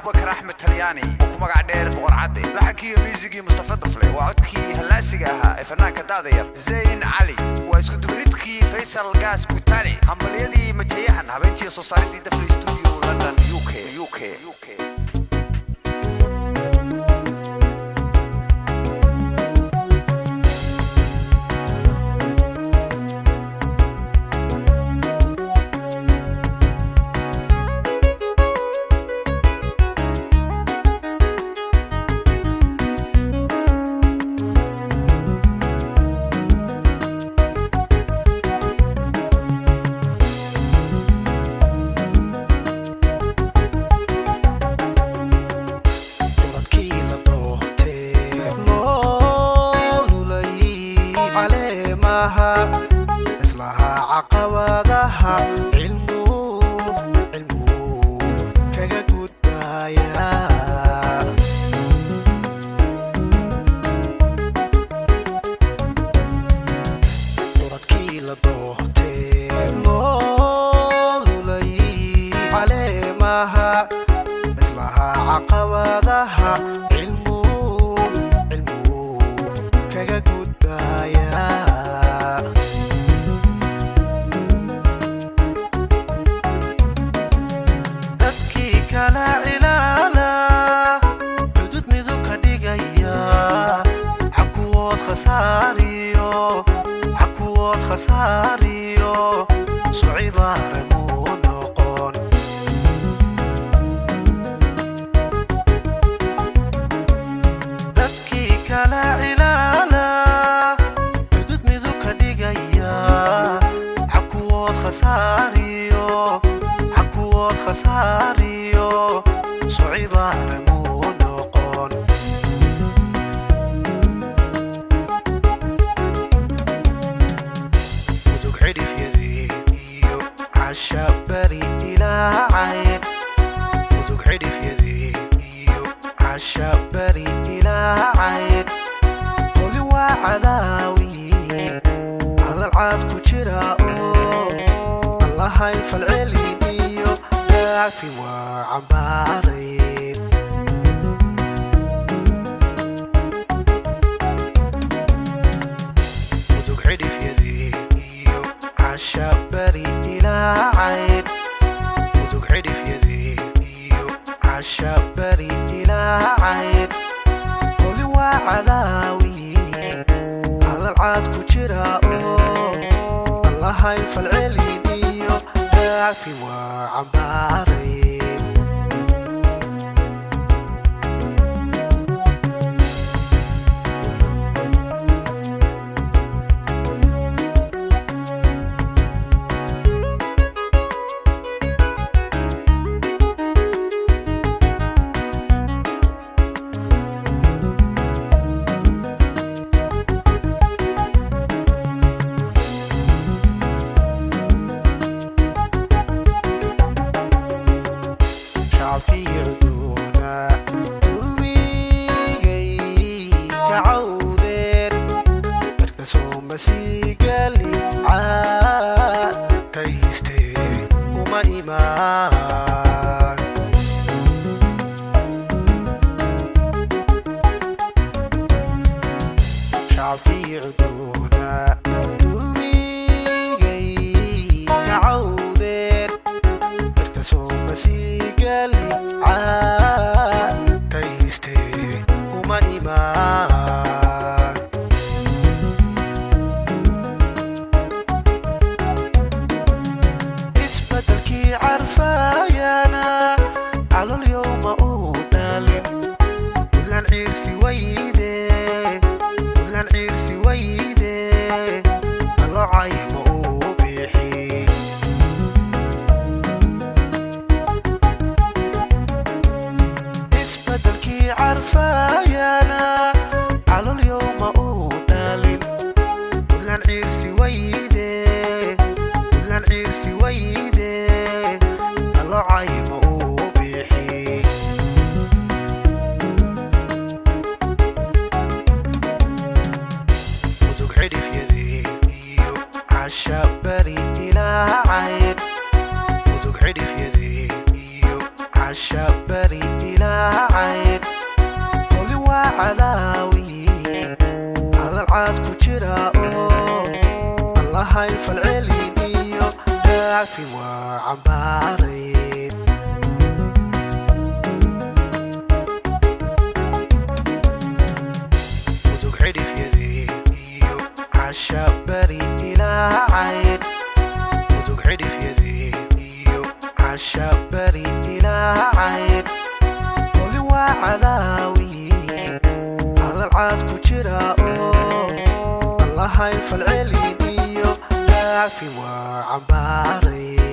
Abubakar Axmed Talyaani oo ku magac dheer Boqor Cadde, laxankii iyo muusigii Mustafa Dafle, waa codkii hallaasiga ahaa ee fanaanka da'da yar Zayn Cali, waa iskudubaridkii Faysal Gaas Guutaale, hambalyadii Majayahan, habeentii soo saaridii Dafle Studio, London, UK, UK, UK. Duradkii la doortee loo lulay caleemaha, islahaa caqabadaha cilmu cilmu kaga gudbaya. Duradkii la doortee loo lulay caleemaha, islahaa caqabadaha cilmu cilmu kaga gudbaya. Dadkii kala cilaala cudud midub ka dhigaya, xakuwood khasaariyo, xakuwood khasaariyo, socibaare muu noqon. Dadkii kala cilaala cudud midub ka dhigaya, xakuwood khasaariyo, xakuwood khasaariyo, socibaare muu noqon. Mudug cidhifyadeed iyo casha bari ilaacayn, mudug cidhifyadeed iyo casha bari ilaacayn, qoli waa cadaawi hadal caad ku jira oo allahayn falcelin iyo dhaafi waa cambaarayn. Mudug cidhifyadeed iyo casha bari ilaacayn, mudug cidhifyadeed iyo casha bari ilaacayn, qoli waa cadaawi hadal caad ku jira oo allahayn falcelin iyo dhaafi waa cambaarayn. Shacabkii cuduuna dulmigay ka cawdeen, markasoo masiigali caadkayste uma imaan. Shacabkii cuduuna dulmigay ka cawdeen, markasoo masiigali caadkayste uma imaan. Isbedelkii carfaayana calol yowma uu dhalin, buntland ciirsi weyde, buntland ciirsi weyde, alocayma uu bixi. Isbedelkii carfaayana calol yowma uu dhalin, buntland ciirsi weyde, buntland ciirsi weyde, alocayma uu bixi. Mudug cidhifyadeed iyo casha bari ilaacayn, mudug cidhifyadeed iyo casha bari. Dhaafi waa cambaaray. Mudug cidhifyadii iyo casha bari ilaa cayn, Mudug cidhifyadii iyo casha bari ilaa cayn. Oli waa cadaawi hadal caad ku jira oo allahayn falcelin iyo dhaafi waa cambaaray.